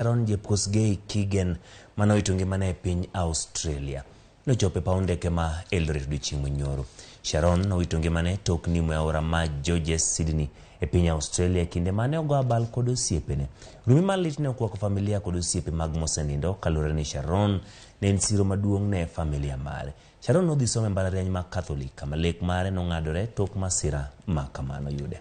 Sharon Jepkosgei Kigen mane owito ngimane e piny Australia nochopo e paw ndeke ma Eldoret odiochieng' manyoro. Sharon nowito ngimane tok nimo e aora ma Georges Sydney e piny Australia kinde mane ogo abal kod osiepene. Rumi mar lit ne okwako familia kod osiepe mag mosenindo kaluwore ni Sharon ne en siro maduong' ne familia mare. Sharon nodhi somo e mbalariany ma Catholic kama lek mare nong'adore tok masira ma kamano yude.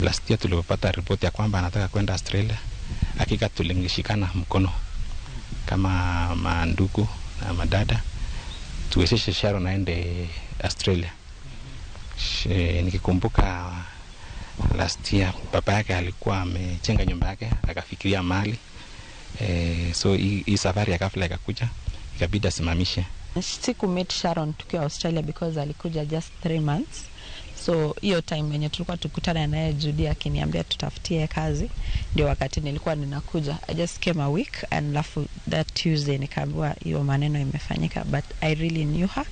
Last year tulipopata ripoti ya kwamba anataka kwenda Australia, hakika tulingishikana mkono kama mandugu na madada, tuwezeshe Sharon aende Australia. Nikikumbuka last year baba yake alikuwa amejenga nyumba yake akafikiria mali so hii safari ya ghafla ikakuja ikabidi asimamishe. Siku meet Sharon tukiwa Australia because alikuja just 3 months. So hiyo time yenye tulikuwa tukutana naye Judy akiniambia tutafutie kazi, ndio wakati nilikuwa ninakuja. I just came a week and alafu that Tuesday nikaambiwa hiyo maneno imefanyika, but I really knew her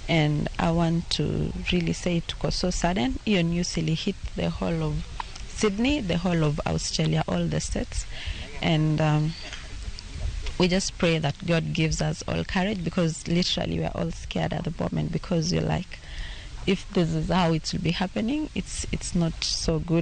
and I want to really say tuko so sudden. Hiyo news ili hit the whole of Sydney, the whole of Australia, all the states, and we just pray that God gives us all courage because literally we are all scared at the moment because you're like, if this is how it will be happening, it's not so good.